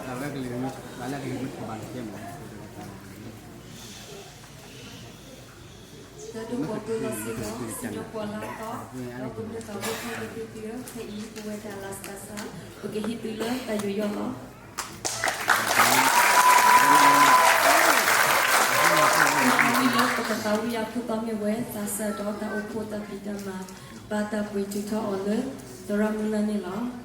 အဝဲကလုာ်မ့ၢ် ဘၣ်လၢကလုာ်မ့ၢ်ထီၣ်ဘၣ်န့ၣ်ကဲမး တၢ်ဒိၣ်ပှၤကိးလီၤစ့ၢ်ကီး စံၣ်ညီၣ်ပှၤလၢအသီ, ဒီးပမ့ၢ်သးဝံၣ်ဖဲန့ၣ်သ့ၣ်သုဧၢ, ခဲအံၤပဝဲဒၣ်လၢစကစၢ် ပကဟ့ၣ်သုလၢတၢ်ယူးယီၣ်လီၤ. လၢပကသးဝံၣ်အခိၣ်တီမ့ၢ်ဝဲ သးစၢ်ဒီးတၢ်အိၣ်ဖှိၣ်တၢ်ဖံးတၢ်မၤ ဘၣ်တၢ်ပှ့ၤထုးထီၣ်အီၤလၢ သရၣ်မုၢ်လၢ်န့ၣ်လီၤ.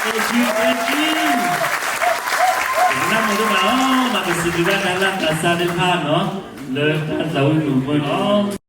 Thank you, thank you. နၢ်မူဒိၣ်မးလီၤ, မၤကစံးဘျုးဘၣ်တၢ်လၢသးစၢ်သ့ၣ်တဖၣ်နီၤ, လၢတၢ်သးဝံၣ်မုာ်မုာ်လီၤ.